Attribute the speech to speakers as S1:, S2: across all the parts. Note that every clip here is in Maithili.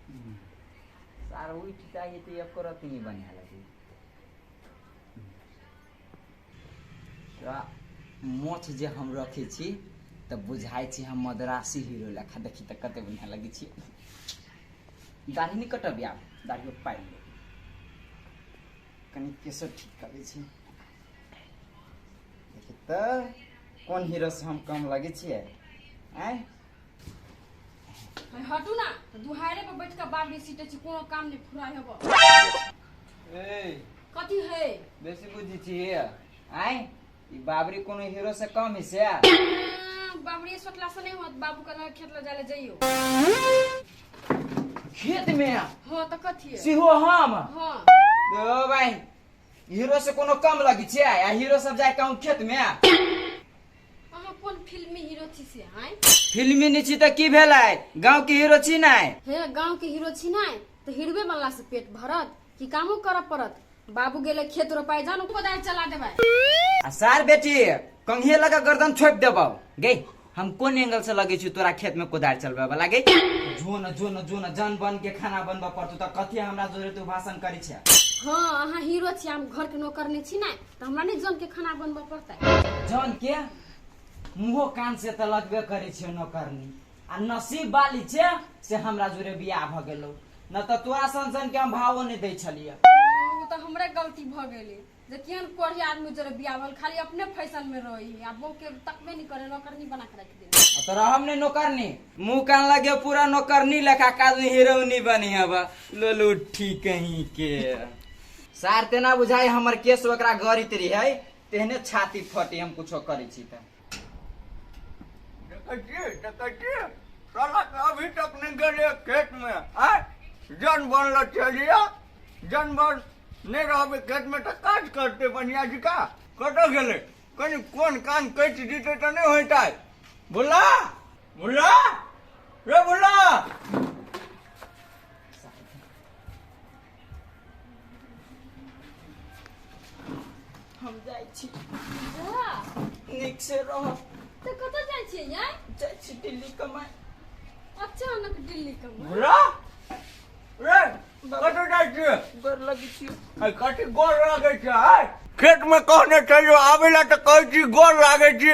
S1: सार उठि जाइ तऽ एको रत्ती नहि बढ़िआँ लगै। तोरा मोछ जे हम रखै छी तऽ बुझाइ छी हम मद्रासी हीरो लेखा। देखी तऽ कते बढ़िआँ लगै छी। दाढ़ी नहि कटबी आब, दाढ़ियो पालि लेबै, कनि केशो ठीक करै छी। देखी तऽ कोन हीरो से हम कम लगै छियै? आँय
S2: हटू ना, दुहारे पर बैठ के बाबरी सीटे छी, कोनो काम नहीं फुराय हबो।
S1: ए
S2: कथी है?
S1: बेसी बुझी छी आँय? ई बाबरी कोनो हीरो से कम है से?
S2: बाबरी सोचला से नहीं होत, बाबू के खेत ल जाले जइयो।
S1: खेत में?
S2: हां त कथी है?
S1: सेहो हम?
S2: हां।
S1: ओ भाई, हीरो से कोनो कम लगी छै? आ हीरो सब जाय कहूं खेत में?
S2: अहाँ कोन फिल्मी हीरो छी से? आँय,
S1: फिल्मी नहि छी तऽ की भेलै, गांव के हीरो छी नै?
S2: हे, गांव के हीरो छी नै तऽ हीरोवे बनला से पेट भरत कि कामो करऽ पड़त? बाबू गेले खेत रोपाय, जान कोदारि चला देबै।
S1: आ सार बेटी, कंघिये लगा गर्दन छोपि देबौ गे। हम कोन एंगल से लगै छी तोरा खेत में कोदारि चलबै वाला गे? जो न जो न जो न, जान बन के खाना बनबऽ पड़तौ तऽ कथी हमरा जोरे तू भाषण करै छै?
S2: हाँ, अहाँ हीरो छी, हम घर के नौकर नहीं छी नै तऽ हमरा नहीं जन के खाना बनबऽ पड़तै?
S1: जन के मुहो कान से तऽ लगबे करै छै नौकरनी। आ नसीब वाली छै से हमरा जोरे बियाह भऽ गेलौ, न तऽ तोरा सन सन के हम भावो नहि दै छलियै।
S2: ओ तऽ हमरे गलती भऽ गेलै जे केहन कोढ़िया आदमी जोरे बियाह भेल, खाली अपने फैशन में रही आ बहू के तकबे नहीं करे, नौकरनी बना के रख देने।
S1: आ तोरा हम नहीं नौकरनी, मुंह कान लगे पूरा नौकरनी लेखा काज हीरोनी बनी हब लोलू ठीक कहीं के। सार तेना बुझाई हमर केस ओकरा गड़ित रही तेहने छाती फटी हम कुछो करै छी तऽ।
S3: देखै छियै, देखै छियै, साला के अभी तक नहि गेलै खेत में। आय जन बनल चलिया, जन बन नहि रहबै खेत में तऽ काज करतै बढ़िया जकाँ। कतऽ गेलै? कनि कोन कान कटि जेतै तऽ नहि होइतै। भुल्ला, भुल्ला रे, भुल्ला।
S1: हम जाइ छी।
S2: जा।
S1: नीक से रह।
S2: तऽ कतऽ जाइ छियै यार?
S1: जाइ छी दिल्ली कमाय।
S2: अचानक दिल्ली कमाय?
S3: भुल्ला रे, कतऽ जाइ छियै?
S1: गोर लगै छी।
S3: आइ कथी गोर लागै छै? आइ खेत में कहने छलियौ आबै ला तऽ कहै छी गोर लागै छी।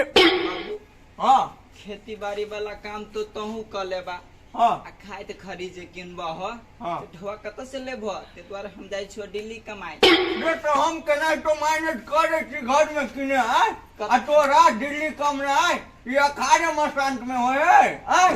S3: हँ,
S1: खेती बाड़ी वाला काम तो तहू कऽ लेबा।
S3: हँ।
S1: आ खाइत खरी जे किनबह।
S3: हँ।
S1: तऽ ढोआ कतऽ से लेबह? ताहि दुआरे हम जाइ छियौ दिल्ली कमाय।
S3: रे तऽ हम केनाहितो मैनेज करै छी घर में किने। आय आ तोरा दिल्ली कमनाइ ई अखाड़े मसांत में होय है? आय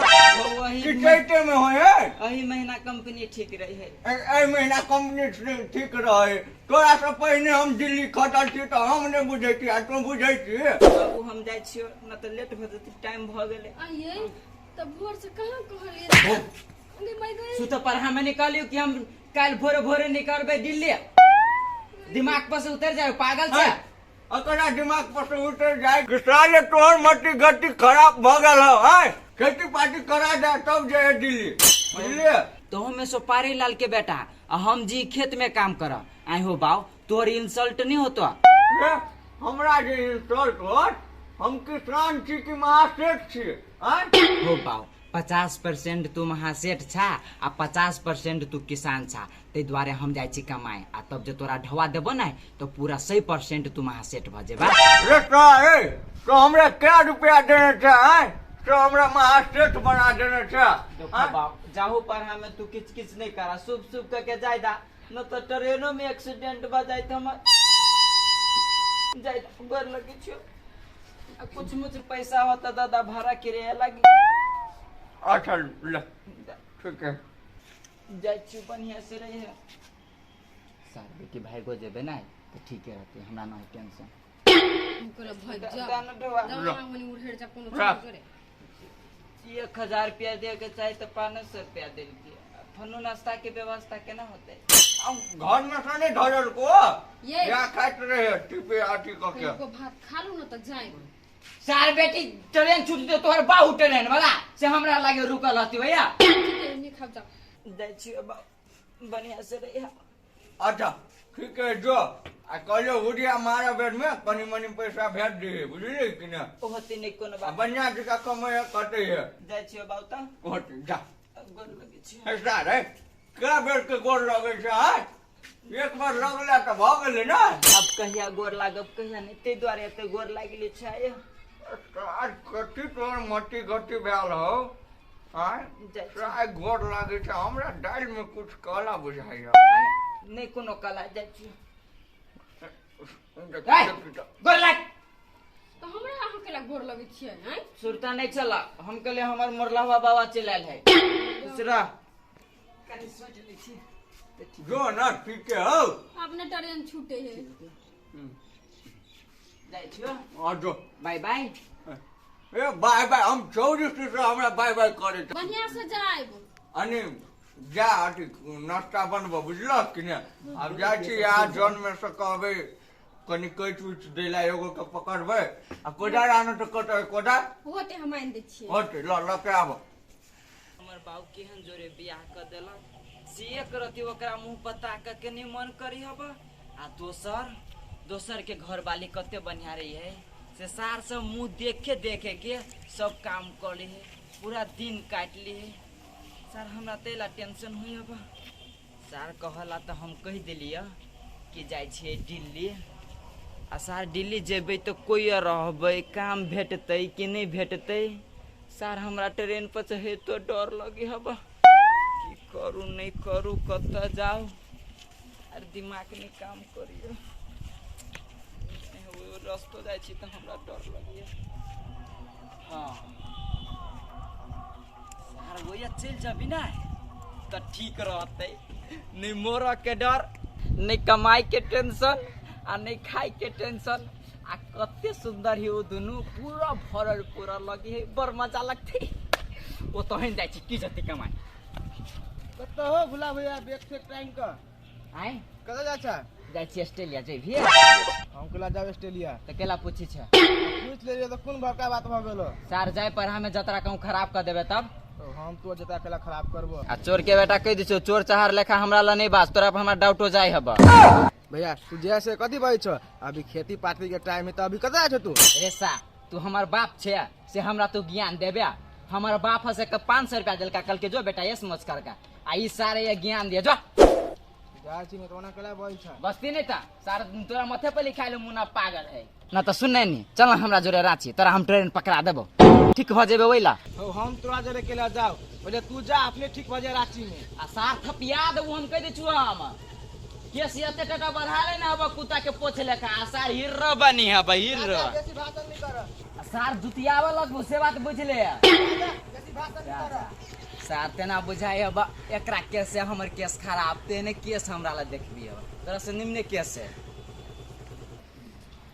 S1: वही
S3: कि चैते में होय है?
S1: एही महीना कंपनी ठीक रही है।
S3: एहि महीना कंपनी ठीक रहे? तोरा से पहिने हम दिल्ली खटल छी तऽ हम नहि बुझै छी आ तू बुझै छी?
S1: बाबू, हम जाइ छियौ, न तऽ लेट भऽ जेतै, टाइम भऽ गेलै।
S2: आइए तऽ भोर से कहाँ कहलियै? अरे माय गई।
S1: सुत पर हमें निकालियो कि हम काल्हि भोरे भोरे निकलबै दिल्ली। दिमाग पर से उतर जाए, पागल छै।
S3: अकरा दिमाग पर से उतर जाए कि साले तोहर मट्टी गट्टी खराब भऽ गेल हौ। आय खेती पाती करा दे तब जे दिल्ली, बुझलिए?
S1: तो में सोपारी लाल के बेटा आ हम जी खेत में काम कर आइ हो बाव, तोहर इंसल्ट नहीं होतो?
S3: रे हमरा जे इंसल्ट होत, हम किसान छी कि महासेठ छी? आय
S1: हो बाव, 50% तू महासेठ छा आ 50% तू किसान छा, ताहि दुआरे हम जाइ छी कमाए आ तब जे तोरा ढवा देबो ने तो पूरा 100% तू महासेठ भऽ जेबा।
S3: रे साले, तो हमरा क्या रुपया देने छै? आय तो हमरा महासेठ बना देने छै?
S1: देखो
S3: आय?
S1: बाप, जाहू पर हमें तू किच किच नहीं करा, शुभ शुभ करके जाय दा, न तो ट्रेनो में एक्सीडेंट भ जाय हमर। जाय दा, गोर लगे छियो। आ कुछ मुछ पैसा होता दादा भाड़ा किराया लागी।
S3: अच्छा ले, ठीक है।
S1: जाइ छी, बढ़िया से रही है। सार बेटी भागो जेबे ना तऽ ठीके रहते, हमरा ना टेंशन।
S2: हम कहलियै भागि जा।
S1: दाना ढोआ।
S2: जाउ ना, मनी उड़ेड़ जा कोनो
S3: राख।
S2: चीज करे।
S1: 1000 रुपया दे के चाही तऽ 500 रुपया देलकै। फनो नाश्ता के व्यवस्था केना होतै?
S3: अब घर में से नहीं धरल को
S2: ये।
S3: या खाइत रहे टिपे आटी कऽ के।
S2: कनिको भात खा लू ने तऽ जायब।
S1: सार बेटी, ट्रेन छूट दे तोहर बाहु ट्रेन वाला से हमरा लागे रुकल हती भैया।
S2: ठीक है, नहीं खाब, जाओ।
S1: जाइ छियो बाबू, बढ़िया से रही।
S3: अच्छा ठीक है, जो आ कहलियो हुडिया मारऽ बेर में कनि मनि पैसा भेज दिहे, बुझलियै कि ने?
S1: होती नहीं कोनो
S3: आ
S1: बात।
S3: बढ़िया जकाँ कमै है कटै है।
S1: जाइ छियो बाबू तऽ।
S3: होती जा।
S1: गोर लगै छियो।
S3: ऐसा रे। कए बेर के गोर लगै छै आँय? एक बार लगला तऽ भऽ गेलै ने।
S1: आब कहिया गोर लागब कहिया नहि, ताहि दुआरे एते गोर लागि लै छै।
S3: आज कथी तोहर मट्टी गट्टी भेल हौ आँय?
S1: जाइ छी।
S3: आइ गोर लागै छै हमरा, दालिमे कुछ काला बुझाइया।
S1: आँय, नहि कोनो कला, जाइ छी।
S3: देखी तऽ।
S1: गोर लाग।
S2: तऽ हमरा अहाँ केला गोर लगै छियै आँय?
S1: सुरता नहि चला, हम कहले हमर मरलहवा बाबा चलि आयल है। दूसरा कनि सोचि लै छी तऽ ठीक।
S3: जो ना, ठीके हौ।
S2: अपने ट्रेन छूटे है।
S1: जाइ छियौ।
S3: हाँ, जो।
S1: बाय बाय।
S3: ए बाय बाय, हम चौरी से हमरा बाय बाय करे छै।
S2: बढ़िया से जायब।
S3: अनि जा, अथी नाश्ता बनबऽ, बुझलक कि ने? आब जाइ छी आ जनमे से कहबै कनि कैच उच दै ला, एगो के पकड़बै आ कोदार आनो तऽ कतऽ कोदार?
S2: होते, हम आनि दै छियै।
S3: होते, लऽ लऽ के आबऽ।
S1: हमर बाबू केहन जोरे बियाह कऽ देलक से एक रति ओकरा मुँह पर ताकऽ के नहि मन करी हब। आ दोसर दोसर के घरवाली कते बढ़िया रही है, से सार सब मुँह देखे देखे के सब काम कर ली है, पूरा दिन काटि ली है। सर हमरा तै ला टेंशन हुई हब। सार कहला तऽ हम कहि देलियै कि जाइ छियै दिल्ली। आ सार दिल्ली जेबै तऽ कोइ रहबै, काम भेटतै कि नहि भेटतै? सार हमरा ट्रेन पर चढ़ैतो डर लगे हब। की करू नहि करू, कतऽ जाउ? अरे दिमाग नहि काम करियो। रस्तो जाइ छी तऽ हमरा डर लगैया। हाँ सार, वही चलि जबी ना तऽ ठीक रहतै। नहि मरऽ के डर, नहि कमाई के टेंशन आ नहि खाय के टेंशन। आ कते सुंदर है ओ दुनू, पूरा भरल पूरा लगी है, बड़ मजा लगतै। ओ तहन जाइ छी की जते कमाई।
S4: कतऽ हो भुला भैया, बैग फेक टांगि कऽ?
S1: आँय?
S4: कतऽ जाइ छै?
S1: जाइ छी ऑस्ट्रेलिया, जेबही?
S4: हम केला जाब ऑस्ट्रेलिया?
S1: तऽ केला पूछी छै?
S4: पूछि लेलियै तऽ कोन बड़का बात भऽ गेलो?
S1: सार जाय पर हमें जतरा कहूँ खराब कर देबे तब?
S4: तो हम तो जतरा केला खराब करबो?
S1: आ चोर के बेटा, कहि दै छियौ, चोर चहार लेखा हमरा ला नहीं बाज, तोरा पर हमरा डाउट हो जाय हब।
S4: भैया, तू जैसे कथी बजै छौ? अभी खेती पाती के टाइम है तऽ अभी कतऽ जाइ छौ तू?
S1: रे सा, तू हमर बाप छे से हमरा तू ज्ञान देबे? हमर बाप हसे के 500 रुपया देलका, कल के जो बेटा यस मौज कर का, आ ई सारे ये ज्ञान दिए जो।
S4: जाइ छी ने तऽ ओना केला बजै छ?
S1: बस्ती नहीं था सारा तोरा माथे पर लिखाइल मुन्ना पागल है ना। तो सुन नहीं, चल हमरा जोरे रांची, तोरा हम ट्रेन पकड़ा देबो, ठीक हो जेबे ओइला।
S4: हौ, हम तोरा जरे केला जाओ? पहिले तू जा, अपने ठीक भऽ जा रांची में।
S1: आ सार थपिया देबो, हम कहि दै छु। हम केस एते टका बढ़ा ले ना हब कुत्ता के पोछ लेखा, आ सार हिर्रो बनी हब हिर्रो।
S4: बेसी भाषण नहीं कर।
S1: आ सार जुतियाबऽ लगबो से बात बुझले।
S4: बेसी भाषण नहीं कर।
S1: सार तेना बुझाइ हब एकरा केस से हमर केस खराब, तेने केस हमरा ला देखबी हब, तोरा से निम्ने केस है।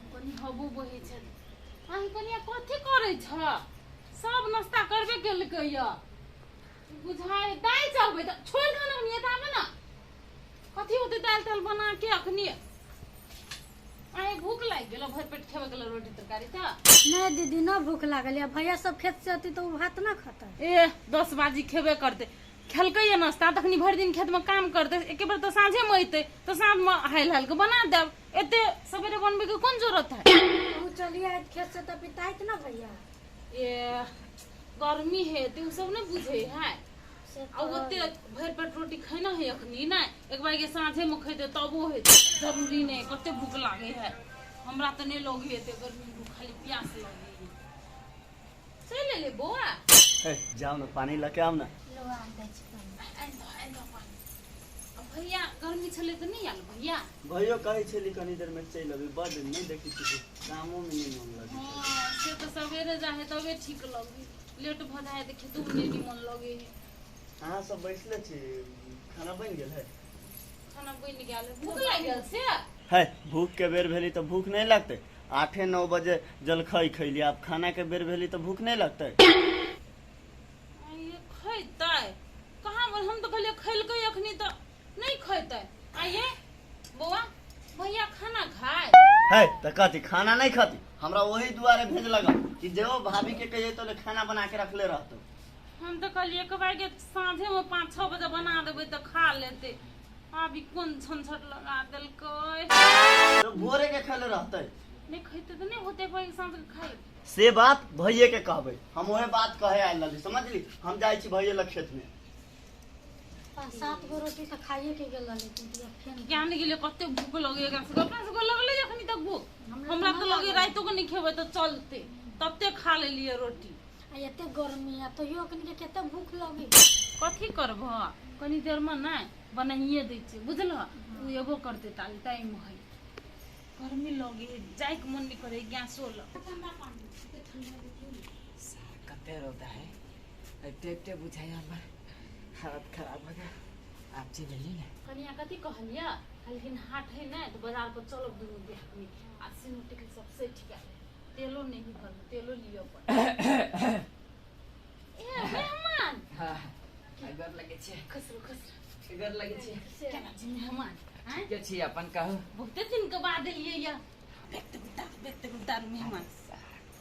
S5: कनि हबो बहै छै। अहीं कनिया, कथी करै छ? सब नाश्ता करबे केलकै य, बुझाइ दालि चढ़बै तऽ छोड़ि दे ने अखनी, एतऽ आबे ने। कथी होतै दालि तालि बना के अखनी? अहीं भूख लागि गेल? भरि पेट खेबे गेल रोटी तरकारी तऽ?
S2: नहीं दीदी, न भूख लागल या। भैया सब खेत से अती तो उ भात ना खतै।
S5: ए 10 बाजी खेबे करतै, खेलकै या नाश्ता तखनी। भरि दिन खेतमे काम करतै, एके बेर तऽ साँझेमे अयतै, तऽ साँझमे हालि हालि के बना देब। एते सवेरे बनबैके कोन जरूरत है?
S2: उ चली आयत खेत से तऽ पिताइत ना भैया।
S5: ए गर्मी है ते उ सब नहीं बुझे है।
S2: से
S5: आ ओते भरि पेट रोटी खैना है अखनी नहि, एक बार के साँझे में खैते तबो हेतै, जरूरी नहीं। कते भूख लागे है, हमरा तऽ नहीं लगे एते गर्मी भूख, खाली प्यास लगे है। चलि एलै बौआ।
S6: हे, जाओ ना, पानी लके आओ ना।
S2: लो, आन दै छी पानी।
S5: आनि दो, आनि दो पानी। आ भैया, गर्मी छलै तऽ नहि आयल भैया?
S6: भैयो कहै छली कनी देर में चलि अबै, बड नहि देखै छी, कामो में नहि मन लगै छै।
S5: हँ, से तऽ सवेरे जाइ है तबे ठीक लगे, लेट भऽ जाइ है तऽ खेतो मे नहि निमन लगे है।
S6: अहाँ सब बैसले छी, खाना बनि गेल है?
S5: खाना बनि गेल। भूख लागि गेल से?
S6: है, भूख के बेर भेली तऽ भूख नहि लगतै? 8-9 बजे जलखै खैली, आब खाना के बेर भेली तऽ भूख नहि लगतै?
S5: आइये खैतै कहाँ? हम तऽ कहलियै खैलकै अखनी तऽ नहि खैतै। आइये बौआ, भैया खाना खाय?
S6: है तऽ कथी खाना नहि खती? हमरा ओही दुआरे भेजलक कि जो भाभी के कहिए तो खाना बना के रखले रहतो।
S5: हम तऽ कहलियै एक बार के साँझे में 5-6 बजे बना देबै तऽ खा लेतै। आब ई कोन झंझट लगा देलकै?
S6: तो भोरे के खैले रहतै।
S5: नहि खैतै तऽ नहि होतै, एक बार के साँझ के खाय लेतै।
S6: से बात भैये के कहबै हम, ओहे बात कहे आयल रहली, समझली? हम जाइ छी भैये लग खेत में।
S7: 5-7 गो रोटी त खाइए के गेल रहले फेन
S5: ज्ञान गेले कते भूख लगे एकरा सबके अपना सबके लगले जखनी तक भूख हमरा त लगे रातो के नहीं खेबै त चलते तते खा लेलिए रोटी
S7: आ एते गर्मी आ तैयो अखनी के कते भूख लगे
S5: कथी करबह कनी देर में ना बनाइए दै छियै बुझलह उ एबो करते ताली टाइम है गर्मी लगे जाय के मन नहीं करे गैसो लग
S1: कते रौदा है एते एते बुझाइ हमर हालत खराब हो गया आप चलि ना
S5: कनिया कथी कहलिया लेकिन हाट है ना तो बाजार पर चलब दुनू आदमी आ सिनोटी के सबसे ठीक है तेलो नहीं घर में तेलो लियो पर ए मेहमान
S1: हां अगर लगे छै
S5: खसरो खसरो
S1: अगर लगे छै
S5: केना छी मेहमान हैं
S1: के छी अपन कहू
S5: बहुते दिन के बाद एलियै या व्यक्त उतार मेहमान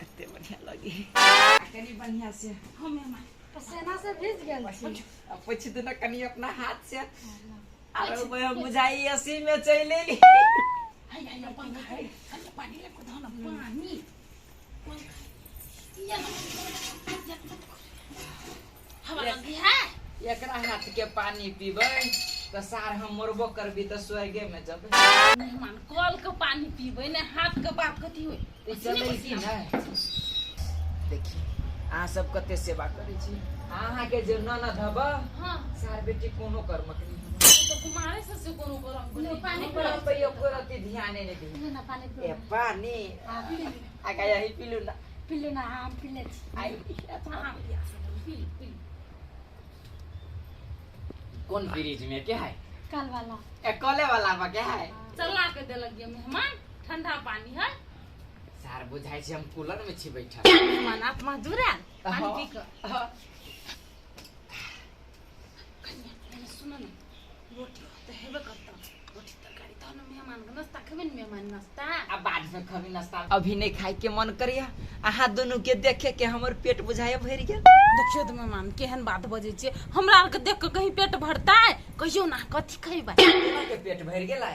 S1: कते बढ़िया लगी कनी बढ़िया से
S5: हम मेहमान
S7: पसीना से भीज गेल छी
S1: अब पोछि दे ना कनी अपना हाथ से आरो बुझाई असी में चलि एली
S5: हाय हाय पंखा है कनी पानी ले को धन पानी या हवा लगी है
S1: एकरा हाथ के पानी पीबै त सार हम मरबो करबी त स्वर्गे में जबै
S5: मेहमान कल के पानी पीबै ने हाथ के बात कथी होय
S1: ई चलै की नै देखी अहाँ सब कते सेवा करै छी अहाँ के जे ननद हब
S5: हां
S1: सार बेटी कोनो कर्मक नहीं हब
S5: तो कुमारे से से कोनो करम
S7: लो पानी
S1: हमरा पे एको रत्ती ध्याने नहीं दी
S7: ना पानी
S1: ए पानी आगा यही पीलू ना
S7: पीलू ना हम पी ले छी
S1: आई
S5: हां प्यास पी पी
S1: कौन ब्रिज में के है
S7: कल वाला
S1: ए कले वाला बा के है
S5: चला के देलक ये मेहमान ठंडा पानी है
S1: सार बुझाइ छै हम कूलर में छी बैठल
S5: मेहमान आत्मा जुड़ायल पानी पी के कनिया सुन न रोटी त हेबे करता रोटी तरकारी तहन मेहमान के नाश्ता खेबै ने मेहमान नाश्ता
S1: आ बाद में खबी नाश्ता अभी नहीं खाए के मन करिया अहाँ दोनों के देखे के हमर पेट बुझाए भरि गेल
S5: देखियो त मेहमान केहन बात बजै छियै हमरा आर के देख के कहीं पेट भरतै कहियो ना कथी खैबै
S1: केना के पेट भरि गेलै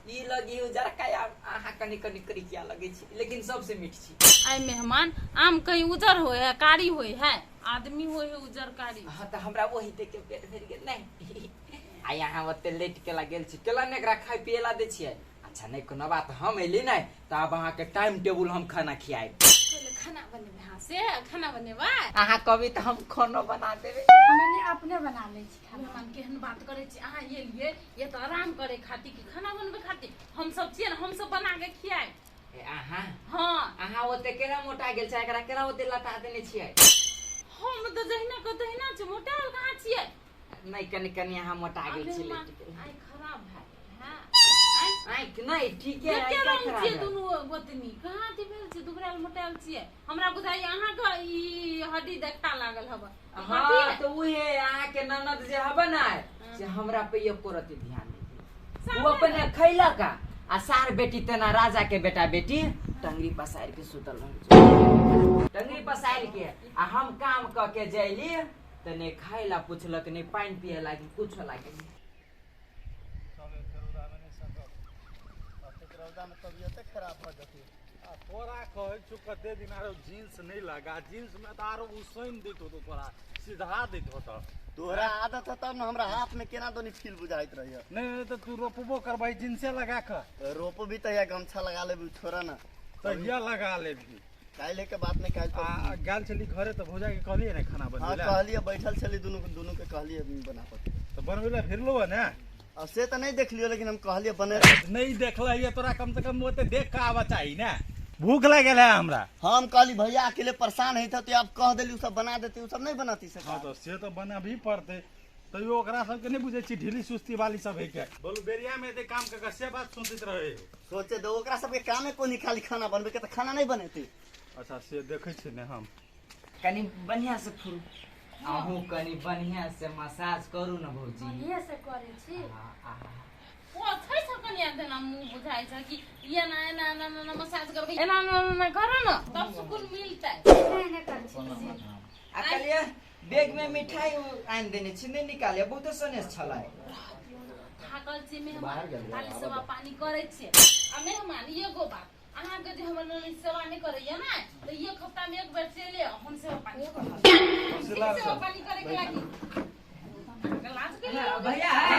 S1: ई लगी उजर काया अहाँ कनी कनी करिया लगै छी लेकिन सबसे मीठ छी
S5: आइ मेहमान आम कहीं उजर होय है कारी होय है आदमी होय है उजर कारी
S1: हाँ त हमरा वही देख के पेट भरि गेल नहीं आ यहाँ ओते लेट के गेल छी केला ने एकरा खाय पिए ला दै छियै अच्छा नहीं कोनो बात हम एली नहीं त अब अहाँ के टाइम टेबुल हम खाना खियाएब
S5: पहिले खाना बनेबै हाँ से खाना बनेबै
S1: अहाँ कहबी त हम खानो बना देबै
S7: हमनी अपने बना लै छी खाना
S5: मेहमान केहन बात करै छी अहाँ एलियै ये तऽ आराम करे खातिर कि खाना बनबै खातिर हम सब छियै ने हम सब बना के खियाएब
S1: ए अहाँ
S5: हाँ
S1: अहाँ ओते केना मोटा गेल छै एकरा केना ओते लटा देने छियै
S5: हम तऽ जहिना के तहिना छै मोटायल कहाँ छियै
S1: नहीं कनी कनी अहाँ मोटा
S5: आ
S1: गेल छी
S5: मेहमान
S1: लेट गेल
S5: आइ खराब भए गेल हँ
S1: आँखि नहीं ठीक है
S5: एके
S1: आँखि
S5: रंग
S1: खराब
S5: छियै
S1: है।
S5: दुनू गोतनी कहाँ अथी भेल छै दुबरायल मोटायल छियै हमरा बुझाइए अहाँके ई हड्डी देखा लागल हब
S1: हाँ तो उहे अहाँ के ननद जे हब ना से हमरा पे एको रत्ती ध्यान नहीं दे वो अपने खैलक आ सार बेटी तेना राजा के बेटा बेटी टंगरी पसारि के सुतल रहै छै टंगरी पसारि के आ हम काम क के जैली त नहीं खाय ला पुछलक नहीं पानि पिए लागी कुछो लागी
S6: रौदा में तबियते खराब भऽ जेतै
S8: आ तोरा कहै छौ कते दिन आरो जींस नहीं लगा जींस में तऽ आरो उसैन दैत होतो तोरा सीधा दैत होतो
S6: तोहरा आदत है तब न हमरा हाथ में केना दोनी फील बुझाइत रहैया
S8: नहीं नहीं तऽ तू रोपबो करबही जींसे लगा कऽ
S6: रोपबी तऽ या गमछा लगा लेबी छोड़ा ना
S8: तहिया लगा लेबही
S6: काल्हि के बात नहीं काल्हि
S8: आ गेल छली घरे तऽ भौजा के कहलियै ने खाना
S6: हाँ
S8: बनबै लए
S6: कहलियै बैठल छली दुनू दुनू के कहलियै बना पर
S8: तऽ बनबै लए फिरलो है ने
S6: अब से तऽ नहीं देखलियो लेकिन हम कहलियै बने
S8: नहीं देखल तोरा कम से कम ओते देख के आबऽ चाही ने भूख लागल है हमरा
S6: हम कहली भैया अकेले परेशान है तो आप कह देली उ सब बना देती उ सब नहीं बनाती से
S8: हाँ तो से तो बनाबही पड़तै तैयो ओकरा सबके नहीं बुझै छी ढीली सुस्ती वाली सब है के बोलू बेरिया में एते काम के से बात सोचैत रहे
S6: सोचे दो ओकरा सबके कामे कोनी खाली खाना बनबे के तऽ खाना नहीं बनेती
S8: अच्छा से देखै छी ने हम
S1: कनी बढ़िया से फुरू अहूँ कनी बढ़िया से मसाज करू न भौजी
S7: बढ़िया से करै छी
S5: पोछै छ कनिया देना मुँह बुझाइ छ कि एना एना एना एना मसाज करबै एना एना एना करो न तब सुकून मिलतै
S7: एना एना करै छी
S1: आ कहलियै बैग में मिठाई आनि देने छी नहीं निकालिए बहुते सनेस छलै
S5: थाकल छी मेहमान खाली सेवा पानी करै छियै आ मेहमान एगो बात अहाँके जे हमर ननद सेवा नहि करैया ने तऽ एक हफ्ता में एक बेर चलि आउ हम सेवा पानी करब सेवा पानी करे के लागी लाज के
S1: भैया है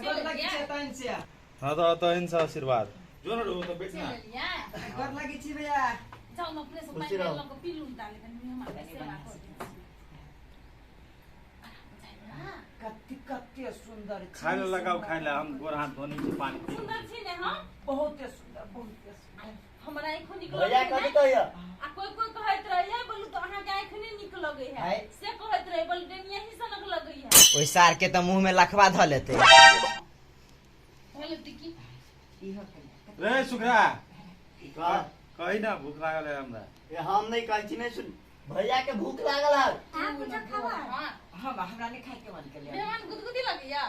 S1: गोर लागि छै तहन से।
S8: हां त तहन से आशीर्वाद जो न रो त बैठ ना।
S1: गोर लागि छी भैया।
S5: जाउ न अपने से पानि लऽ के पीलू ताले कनी मेहमान के सेवा कर।
S1: कति कते सुंदर
S8: खाय ले लगाओ खाय ले हम गोर हाथ धोनी छी पानी पी।
S5: सुंदर छी ने हम
S1: बहुत सुंदर बहुत सुंदर।
S5: हमरा आँखो निक
S6: भैया
S5: लगै
S6: कथी कहैया?
S5: आ कोई कोई कहैत रहे बोलू तो अहाँ के आँख नहीं निक लगै है से कहैत रहे बोलू डेनिया ही सनक लगै है।
S1: ओइ सार के त मुंह में लखवा ध लेते।
S5: बोलू की
S8: रे सुखरा कही ना भूख लागल है हमरा।
S6: ए हम नहीं कहै छी नहीं सुन भैया के भूख लागल है।
S7: अहाँ कुछ खावा?
S1: हम हमरा नहीं खाए के मन के लिए।
S5: मेहमान गुदगुदी लगैया।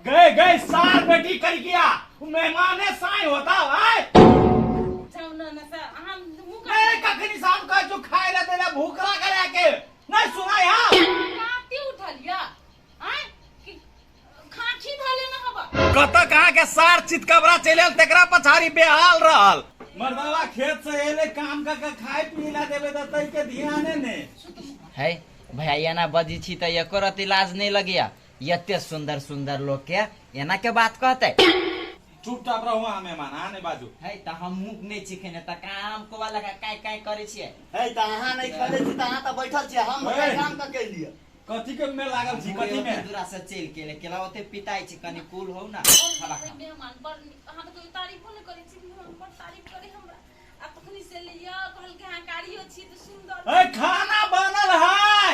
S8: गए गए सार बेटी कर गया मेहमान है साई होता आए
S5: जाउ न न सर अहाँ मुंह
S8: नहीं कखनी शाम का जो खाए ला देला भूख लागल है के नहीं सुना यहाँ
S5: काती उठलिया आय कि खाखी धले न हबा
S8: कत कहाँ के सार चितकबरा चले तेकरा पछाड़ी बेहाल रहल मर्दावा खेत से एले काम का के खाए पी ला देबे त तई के ध्याने ने
S1: है भैया एना बजी छी त एको रति लाज नहीं लगिया। एते सुंदर सुंदर लोग के एना के बात कहते।
S8: चुपचाप रहू अहाँ मेहमान अहाँ नहीं बाजू।
S1: है त हम मुख नहीं छी खेने त काम को वाला का काय काय करे छियै।
S6: है त अहाँ नहीं खेले छी त अहाँ त बैठल छी हम काम क के लिए
S8: कथी के में लागल छी कथी में
S1: दूरा से चल के ले केला ओते पिताई छी कनी कूल हो ना।
S5: मेहमान पर अहाँ त कोई तारीफो नहीं करे छी मेहमान पर तारीफ करे हमरा आ तखनी से लिया कहल के अहाँ कारियो छी त सुंदर।
S8: ए खाना बनल है।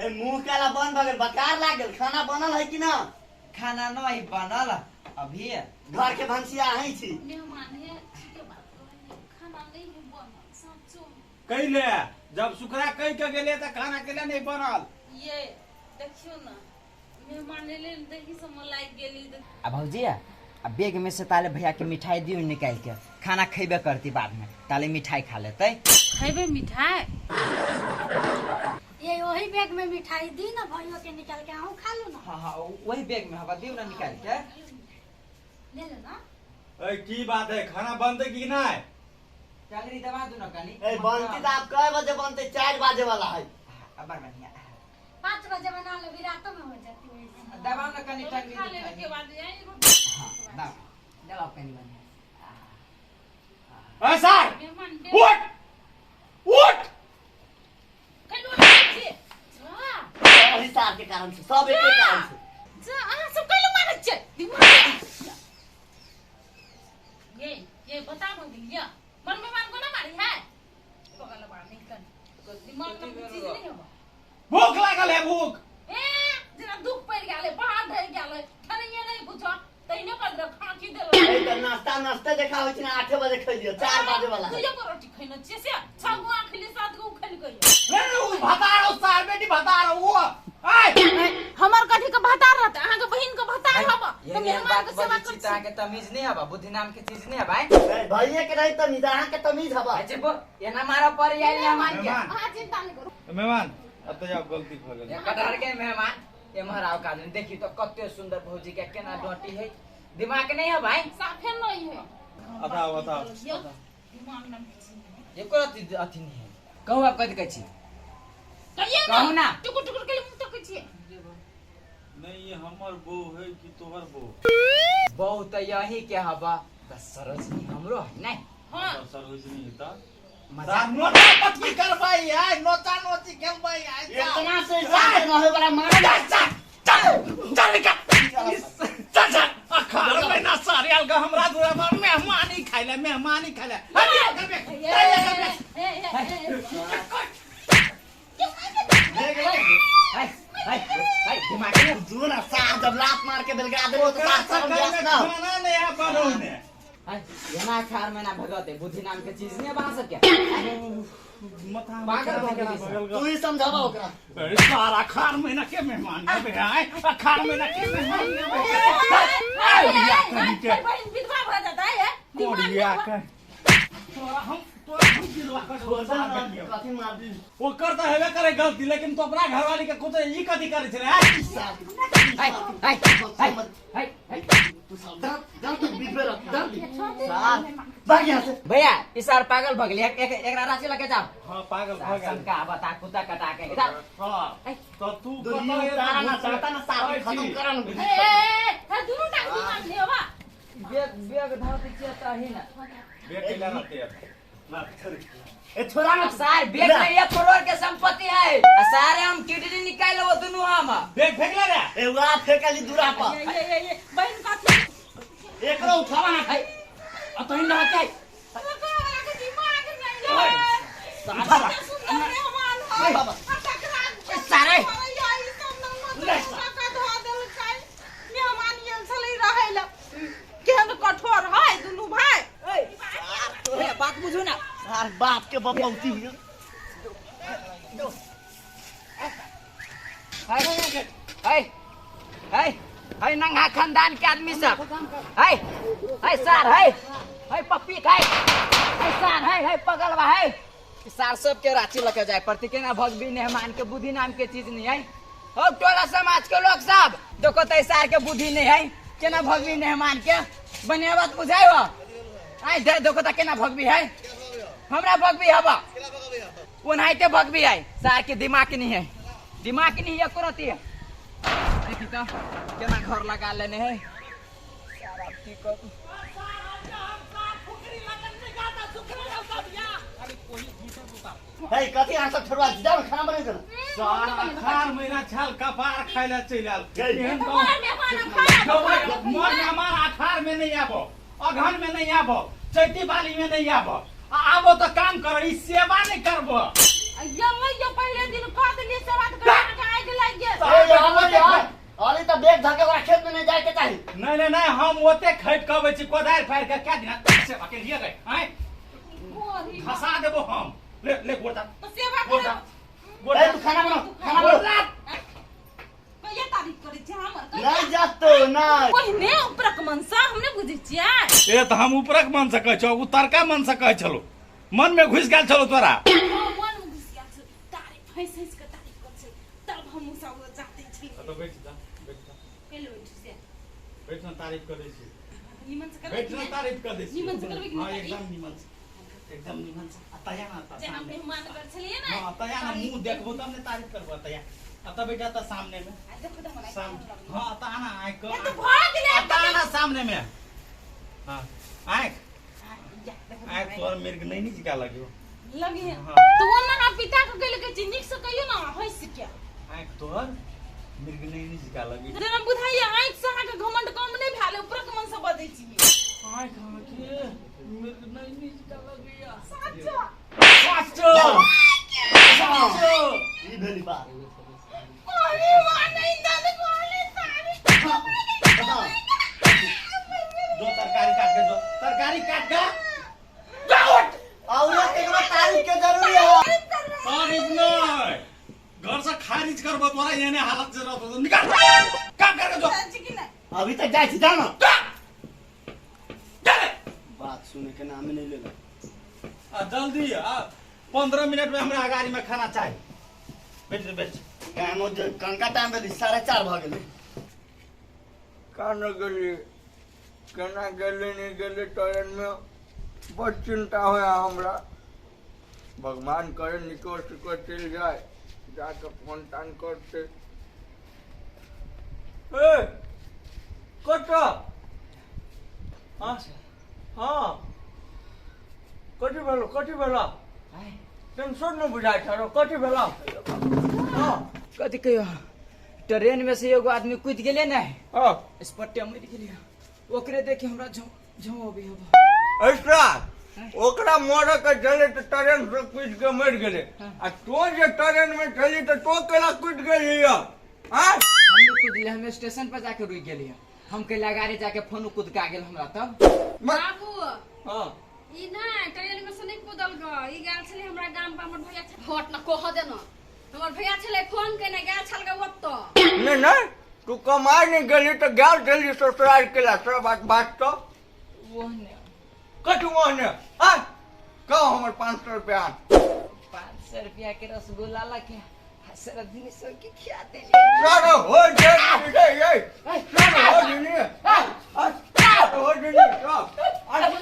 S6: ए मुंह काला बंद भ गेल बकार लागल खाना बनल है कि ना?
S1: खाना नहीं बनल अभी
S6: घर के भनसिया अहीं छी।
S5: मेहमान है ठीक बात कहलिए खाना नहीं है बनल साचो
S8: कइले जब सुखरा कह के गेले त खाना केला नहीं बनल।
S5: ये देखियो ना मेहमान एले दही सब मलाई गेली।
S1: आ भौजी आ बैग में से ताले भैया के मिठाई दियो निकाल के खाना खेबे करती बाद में ताले मिठाई खा लेते।
S5: खेबे मिठाई?
S7: ये वही बैग में मिठाई दी ना भैया के निकाल के अहूँ खा लो ना।
S1: हाँ हाँ वही बैग में हवा दियो ना निकाल के
S7: ले लो ना।
S8: ए की बात है खाना बनते की नहीं?
S1: टंगरी दबा दू ना कनी।
S6: ए बनती त आप कै बजे बनते? 4 बजे वाला है।
S1: अब बड़ बढ़िया
S7: 5 बजे बना लो भी रातों में हो जाती है।
S1: दबाओ ना कनी टंगरी
S5: खा लेवे के बाद यही रोटी।
S1: हां दबाओ दबाओ कनी बढ़िया।
S8: ए सर उठ उठ
S5: कलो छी जा
S6: ओही सार के कारण से सब एके कारण से
S5: जा अहाँ सब कलो मारै छै दिमाग ये बता भगलिया मन मेहमान को ना मारी है पगल बा नहीं कन दिमाग में चीज नहीं होबा।
S8: भूख लागल है भूख।
S5: ए जेना दुख पड़ गेलै बाहर धरि गेलै खानैया नहीं कुछो तैने पर दे खाकी देलो।
S6: ए त नाश्ता नाश्ता देखा होइ छै ना 8 बजे खैलियो 4 बजे वाला है।
S5: दुइयो रोटी खैनो छियै से 6 गो खैले 7 गो खैल गइयो।
S8: रे उ भतारो सार बेटी भतारो उ आय
S5: हमर कथी के भतार रहत अहाँ के बहिन के भतार हब त मेहमान के सेवा कर छी।
S1: अहाँ के तमीज नहीं हबा बुद्धि नाम के चीज नहीं हबा।
S6: ए भैया के नहीं तमीज अहाँ के तमीज हबा।
S1: अच्छा बो एना मारा पर आइल मेहमान के।
S5: अहाँ चिंता नहीं करू
S8: मेहमान अब त जाओ गलती भ गेल।
S1: कटहर के मेहमान एमहर आओ काजन देखी तो कते सुंदर भौजी के केना डोटी है दिमाग नहीं है भाई
S5: साफे नहीं है।
S8: बताओ बताओ
S5: दिमाग नाम के चीज नहीं
S1: एको अथी नहीं है। कहू आप कथि कहै छी?
S5: कहिए
S1: कहू ना
S5: टुकुर टुकुर के मुंह तकै छी।
S8: नहीं ये हमर बहू है कि तोहर बहू?
S1: बहू त यही के हबा त सरोजनी हमरो है नहीं।
S5: हां
S8: सरोजनी त
S1: मजा
S8: नोचा पटकी करबै आय नोचा नोची खेलबै आय
S6: इतना से साथ न होय वाला मार
S8: चल चल निकल चल चल अखाड़ में ना सारे अलग हमरा दुरा पर मेहमानी खाइले मेहमानी खाइले।
S1: हाय हाय हाय दिमाग में
S6: जो ना सार जब लात मार के बेलगा देबो त सार शरम जास ना।
S8: खाना नहीं है बनौने
S1: एना खार में ना भगते बुद्धि नाम के चीज नहीं बना सके।
S8: पागल भऽ गेलै
S6: तू ही समझावा ओकरा।
S8: सारा अखाड़ महीना के मेहमान ने आए अखाड़ महीना के मेहमान ने
S5: बहिन विधवा भऽ जाता है
S8: कोरिया के तोरा हम तोरा हम गिरवा के छोड़
S6: कथी मार दी
S8: ओकर त हेबे करे गलती लेकिन तो अपना घरवाली के कुछ ई कथी करे छले
S1: हाय हाय हाय हाय
S6: तू सब दर दर तू विधवे रख दर सार भाग यहाँ से।
S1: भैया ई सार पागल भ गेलै, एकरा रांची लके जाओ।
S8: हां, पागल भ गेल।
S1: शंका बता कुत्ता कटा के इधर।
S8: हां, तो तू
S6: दुनिया उतारा ना चाहता ना सार खत्म करा ना।
S5: ए ए ए, दुनू टांग दिमाग ले बा।
S1: बैग बैग धरते छियै तही ना।
S8: बैग केला रहते
S6: ए छोरा ना
S1: सार, बैग में 1 करोड़ के संपत्ति है आ सारे हम किडनी निकाल लेबो दुनू हम।
S8: बैग फेंकला रे।
S6: ए उड़ा फेंकली दूरा पर।
S5: ये ये ये बहन कथी
S6: एकरो उठावा ना
S1: है आ तही ना के
S5: ओकरा के दिमाग नहीं है।
S1: सारा
S5: सुंदर मेहमान है
S6: बाबा।
S5: आ
S1: सारे
S5: टका धो देलकै मेहमान गेल छलै रहै लए। केहन कठोर है दुनू भाई।
S1: भैया बात बुझू ना।
S6: सार बाप के बपौती हुई।
S1: है है है है नंगा खानदान के आदमी सब है है सार है है पप्पी है है सार है है पगलवा है। सार सब के रांची लके जाए पड़ती केना भगबी मेहमान के बुद्धि नाम के चीज नहीं है। हो टोला समाज के लोग सब देखो तो सार के बुद्धि नहीं है, केना भगबी मेहमान के बढ़िया बात बुझाई हो। आइ देखो तो केना भगबी है, हमरा भगबी हवा ओनाहिते भगबी है। सार के दिमाग नहीं है, दिमाग नहीं है एको रत्ती। देखी तो केना घर लगा लेने है सारा की करू।
S6: हे कथी अहाँ सब छोड़वा जाओ खाना बना दे।
S8: सार अखार महीना छाल कपार खाइ ला चलि आयल। एहन
S5: मोर
S8: मोर मेहमान अखार में नहीं आबो, अगहन में नहीं आबो, चैती बाली में नहीं आबो। आबो तो काम करो, ई सेवा नहीं करबो।
S5: ये ये पहले दिन कह देलिए सेवा त कर आगि लागि गेल।
S6: अरे त बैग धके ओकरा खेत में नहीं जाए के चाही।
S8: नहीं नहीं नहीं, हम ओते खट के अबै छी कोदारि फाड़ि के क्या दिना सेवा के लिए गए आय फंसा देबो हम। ले ले गोड़ दा
S5: तो सेवा
S8: गोड़ दा गोड़
S6: ए तू खाना बनाओ, खाना बनाओ।
S5: कहिया तारीफ करै छी हमर?
S6: नहीं जातो नहीं
S5: पहिने उपरक मनसा हम नहि बुझै छियै।
S8: ए त हम उपरक मन से कहै छौ, उतरका मन से कहै छलो, मन में घुसि गेल छलो तोरा।
S5: मन में घुसि गेल छौ। तारीफ हँसि हँसि के तारीफ करै छै तब हम सब जाते छी।
S8: तो बैठ जा, बैठ जा,
S5: पहिले बैठू से
S8: बैठ ना, तारीफ कर दै छी।
S5: निमन से करबै
S8: बैठ ना, तारीफ कर दै छी।
S5: निमन से करबै कि
S8: हां,
S5: नहि?
S8: एकदम निमन से, एकदम निमन से। अतया ना
S5: जे हम मेहमान कर छलियै ने।
S8: हां, अतया ना मुंह देखबो तब ने तारीफ करबो। अतया अतः बेटा त सामने में
S5: आ देखो त हमरा
S8: सामने। हां, अतः आना आय क
S5: ए त भऽ गेलै।
S8: अतः आना सामने में। हां, आँख आँख तोर मिर्ग नहीं नी जिका लगियो
S5: लगी है।
S8: हाँ।
S5: तो वो ना पिता के गेल के नीक से कहियो ना हँसि के।
S8: आँख तोर मिर्ग नहीं नी जिका लगी
S5: जेना बुझाइए आँखि से अहाँके घमंड कम नहि भेल, उपरक मन से बजै छी।
S8: आँख के मिर्ग नहीं नी जिका लगिया।
S5: साचो
S8: साचो साचो
S6: ई भेली बात।
S5: अरे वाह नहीं दादी कहली तारीफ।
S8: दो तरकारी काट के दो, तरकारी काट के
S6: और एकरो तारीफ के जरूरी है।
S8: तारीफ नहीं, घर से खारिज करबो तोरा एने हालत जे रहतो। निकाल काम करके जो
S6: अभी तक जाय छी जा ना।
S8: जा
S6: बात सुने के नाम नहीं लेला।
S8: आ जल्दी आ, 15 मिनट में हमरा गाड़ी में खाना चाहिए। बैठ बैठ।
S6: टाइम कनका टाइम भेलै 4:30 भ गेलै।
S3: कान गेली केना गेली नहीं गेली ट्रेन में बड़ चिंता होया हमरा। भगवान करे निको सिको चल जाए, जाके फोन टान करते। ए कत हाँ हाँ कथी भेलो, कथी भेलो? टेंशन न बुझाइ छौ, कथी भेलो? हाँ
S1: कथी कहियो, ट्रेन में से एगो आदमी कूद गेलै ने,
S3: हाँ
S1: स्पॉटे मरि गेलै। ओकरे देखि हमरा झो झो अबै हबा।
S3: ऐसा ओकरा मरे के छलै तऽ ट्रेन से कूदि के मरि गेलै, आ तों जे ट्रेन में छली तऽ तों केना कूदि गेली? आँय
S1: हम नहि कूदलियै, हम स्टेशन पर जाके रुकि गेलियै। हम कैला गाड़ी जाके फोन कूदका गेल हमरा तब।
S2: बाबू
S3: हाँ
S2: ई नहि ट्रेन में से नहि कूदल ग, ई गेल छलै हमरा गाम पर हमर भैया हट न कह देना, हमर भैया छलै फोन केने गेल छल ग ओतऽ।
S3: नहीं नहीं, तू कमाए नहीं गेली तऽ गेल छली ससुराल केला सब बात बात तो
S1: वो ने
S3: कथी ओहने? आँय कहो हमर 500 रुपया।
S1: 500 रुपया के रसगुल्ला लके सरदिनी सब के खिया देली।
S3: सर हो जे ये सर हो जिनी हो जिनी सब।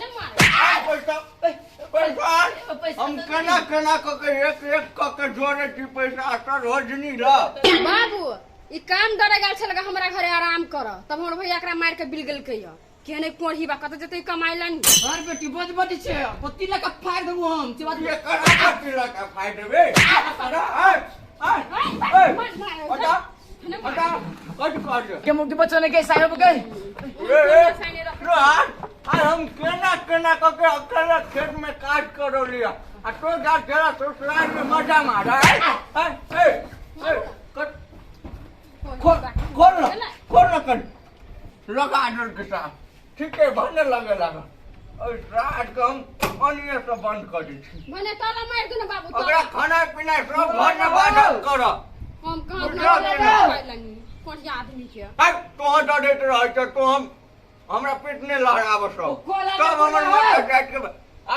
S2: ने मारे
S3: पैसा पैसा हम केना केना कऽ के एक एक कऽ के जोड़े छी पैसा असर रोजनी ल
S2: बाबू ई काम डरे गेल छल हमरा घरे आराम कर तब हमर भैया एकरा मार के बिल गेलकै य केने कोढ़ी बा कत जेतै कमाइ ला नी
S1: हर बेटी बज बज छै पत्ती लगा फाड़ देबू हम से बात
S3: ये करा कथी लऽ के फाड़ि देबै करा आय आय ए हटा हटा कट कर
S1: के मुक्ति बचने के साहेब के
S3: ए ए रोहन आइ हम केना केना कऽ के अकेला खेत में काज करो लिया आ तो जा तेरा ससुराल में मजा मारा ए ए ए कट खोल खोल ना खोल ना कर लगा डर के साथ ठीक है भने लगे लगा और रात के हम अनिए से बंद कर दै छी
S2: भने ताला मार दू ना बाबू
S3: ओकरा
S2: ताला
S3: खाना पीना सब घर में बाधल कर
S2: हम कहाँ
S3: बुझल
S2: अपना
S3: छै ना?
S2: कमाइ ला नी कोढ़िया आदमी के
S3: अब तोहर डरैत रहै छ तो हम हमरा पेट नहि लहराब सब
S1: कोला
S3: तब हमर
S1: कोला।
S3: माथा काटि के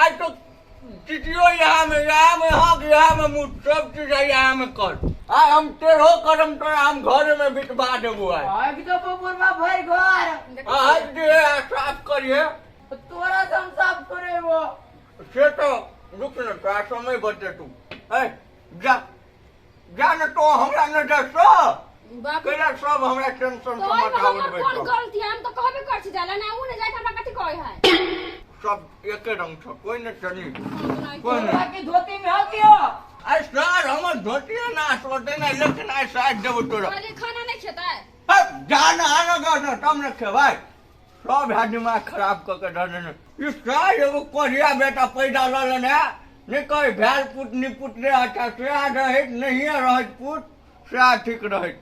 S3: आज तो चिटियो यहाँ में यहाँ में हक यहाँ में मुँह सब चीज है यहाँ में कर आइ हम टेढ़ो करम तोरा हम घर में बिटवा देबो आइ
S1: आग दो बुढ़वा भर घर
S3: आज जे है, साफ करिए
S1: तोरा से हम साफ करेबो
S3: से तो रुक न तोरा समय बचे तू ए जा जा न तो हमरा न दसो
S2: बाबू
S3: कैला सब हमरा टेंशन
S2: तो
S3: से
S2: ओहिमे
S3: माथा
S2: हमर
S3: उठबै
S2: कोन
S3: छौ
S2: गलती है हम तो कहबे कर छी जाला ना उ ने जाय त हमरा कथि कहै है
S3: सब एके रंग छौ कोई न चली
S2: कोई
S3: कोई
S1: तोरा के धोती में हक दियो
S3: आइ सर हमर धोती ना सोते ना लेकिन आइ साइड देबो तोरा
S2: कहलियै खाना नहि खेतै
S3: जान आना गो तब न खेबै सब है दिमाग खराब कऽ के धऽ देने ई सर एगो कोढ़िया बेटा पैदा लऽ लेने है नहि कहै भेल पुत निपुत रे अच्छा सएह रहैत नहिए रहैत पुत सएह ठीक रहैत।